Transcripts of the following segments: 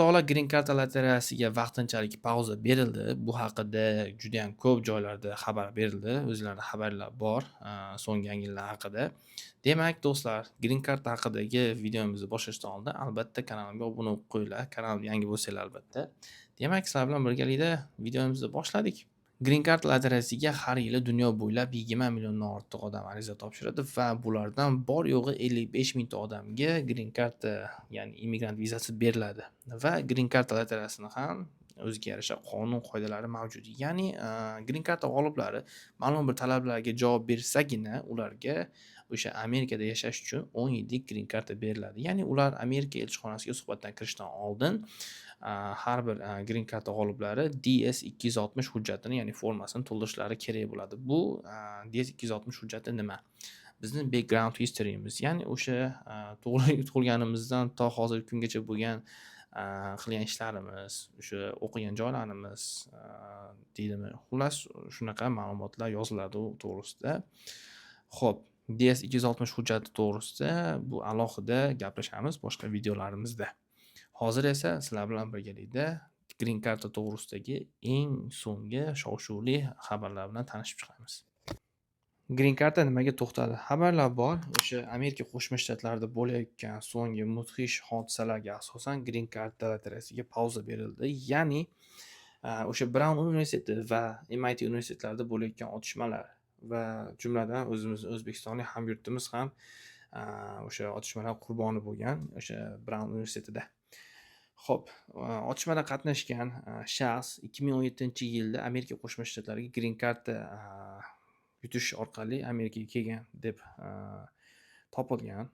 O'rtoqlar, Green Card lotereyasiga vaqtinchalik pauza berildi. Bu haqida judayam ko'p joylarda xabar berildi. O'zinglarda xabarlar bor, so'nggi yangiliklar haqida. Demak, do'stlar, Green Card haqidagi videomizni boshlashdan oldin albatta kanalimga obuna bo'lib qo'yinglar. Kanalim yangi bo'lsanglar albatta. Demak, sizlar bilan birgalikda videomizni boshladik. Green Card lotereyasiga har yili dunyo bo'ylab 20 milliondan ortiq odam ariza topshiradi va bulardan bor yo'g'i 55 mingta odamga Green Card, ya'ni immigrant vizasi beriladi. Va Green Card lotereyasini ham o'ziga yarasha qonun qoidalari mavjud. Ya'ni, Green Card g'oliblari ma'lum bir talablarga javob bersagina, ularga o'sha Amerikada yashash uchun 10 yillik Green Card beriladi. Ya'ni ular Amerika elchixonasiga suhbatdan kirishdan oldin har bir Green Card g'oliblari DS 260 hujjatini, ya'ni formasini to'ldirishlari kerak bo'ladi. Bu DS 260 hujjati nima? Bizni background history'miz, ya'ni o'sha tug'ilganimizdan to hozirgi kungacha bo'lgan qilgan ishlarimiz, o'sha o'qigan joylarimiz deydimi, xullas, shunaqa ma'lumotlar yoziladi u to'g'risida. Xo'p, DS 260 hujjati to'g'risida bu alohida gaplashamiz boshqa videolarimizda. Hozir esa sizlar bilan birgalikda Green Card to'g'risidagi eng so'nggi shov-shuvli xabarlar bilan tanishib chiqamiz. Green Card nimaga to'xtadi? Xabarlar bor. O'sha Amerika Qo'shma Shtatlarida bo'layotgan so'nggi mudhish hodisalarga asosan Green Card lotereyasiga pauza berildi. Ya'ni, o'sha Brown universiteti va MIT universitetlarida bo'layotgan otishmalar va jumladan o'zimizni o'zbekistonlik hamyurtimiz ham o'sha otishmalar qurboni bo'lgan o'sha Brown universitetida. Xo'p, otishmada qatnashgan shaxs 2017-yilda Amerika Qo'shma Shtatlariga Green Card yutish orqali Amerikaga kelgan deb topilgan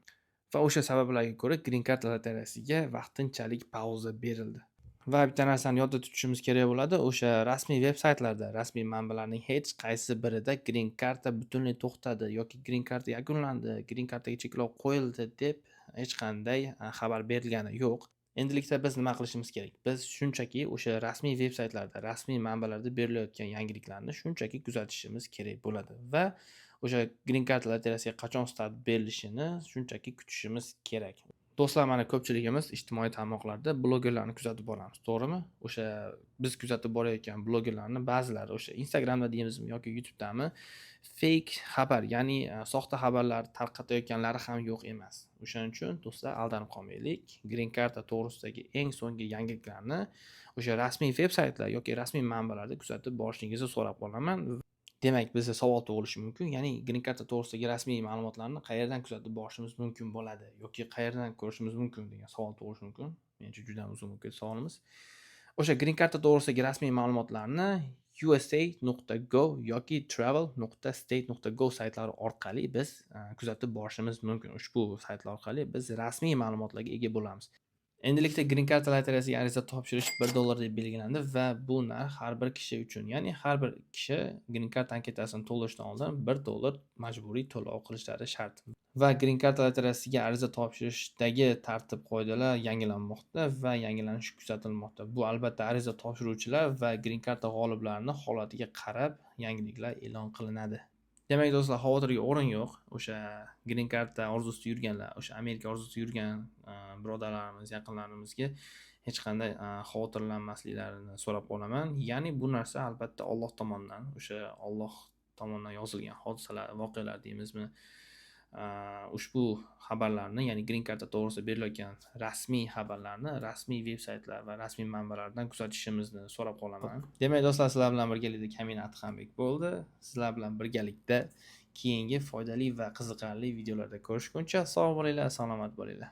va o'sha sabablarga ko'ra Green Card lotereyasiga vaqtinchalik pauza berildi. Va bitta narsani yodda tutishimiz kerak bo'ladi. O'sha rasmiy veb saytlarda, rasmiy manbalarning hech qaysi birida Green Card butunlay to'xtadi yoki Green Card yakunlandi, Green Cardga cheklov qo'yildi deb hech qanday xabar berilgani yo'q. Endilikda biz nima qilishimiz kerak? Biz shunchaki o'sha rasmiy veb saytlarda, rasmiy manbalarda berilayotgan yangiliklarni shunchaki kuzatishimiz kerak bo'ladi va o'sha Green Card lotereyasiga qachon start berilishini shunchaki kutishimiz kerak. Do'stlar, mana ko'pchiligimiz ijtimoiy tarmoqlarda blogerlarni kuzatib boramiz, to'g'rimi? O'sha biz kuzatib borayotgan blogerlarni ba'zilari o'sha Instagramda deymizmi yoki YouTube'dami fake xabar, ya'ni soxta xabarlar tarqatayotganlari ham yo'q emas. O'shaning uchun, do'stlar, aldanib qolmaylik. Green Card to'g'risidagi eng so'nggi yangiliklarni o'sha rasmiy veb saytlar yoki rasmiy manbalarda kuzatib borishingizni so'rab qolaman. Demak, bizda savol tug'ilishi mumkin. Ya'ni Green Card to'g'risidagi rasmiy ma'lumotlarni qayerdan kuzatib borishimiz mumkin bo'ladi yoki qayerdan ko'rishimiz mumkin degan savol tug'ilishi mumkin. Menimcha, juda ham uzun bo'lib ketdi savolimiz. O'sha Green Card to'g'risidagi rasmiy ma'lumotlarni usa.gov yoki travel.state.gov saytlari orqali biz kuzatib borishimiz mumkin. Ushbu saytlar orqali biz rasmiy ma'lumotlarga ega bo'lamiz. Endilikda Green Card lotereyasiga ariza topshirish 1 dollar deb belgilandi va bu narx har bir kishi uchun, ya'ni har bir kishi Green Card anketasini to'ldirishdan oldin 1 dollar majburiy to'lov qilishlari shart. Va Green Card lotereyasiga ariza topshirishdagi tartib-qoidalar yangilanmoqda va yangilanish kuzatilmoqda. Bu albatta ariza topshiruvchilar va Green Card g'oliblarini holatiga qarab yangiliklar e'lon qilinadi. Demak, do'stlar, xavotirga o'rin yo'q. O'sha Green Cardda orzusida yurganlar, o'sha Amerika orzusida yurgan birodarlarimiz, yaqinlarimizga hech qanday xavotirlanmasliklarini so'rab qolaman. Ya'ni bu narsa albatta Alloh tomonidan, o'sha Alloh tomonidan yozilgan hodisalar, voqealar deymizmi, ushbu xabarlarni, ya'ni Green Card to'g'risida berilayotgan rasmiy xabarlarni rasmiy veb saytlar va rasmiy manbalardan kuzatishimizni so'rab qolaman. Demak, do'stlar, sizlar bilan birgalikda Kamina Adhambek bo'ldi. Sizlar bilan birgalikda keyingi foydali va qiziqarli videolarda ko'rishguncha sog' bo'linglar, salomat bo'linglar.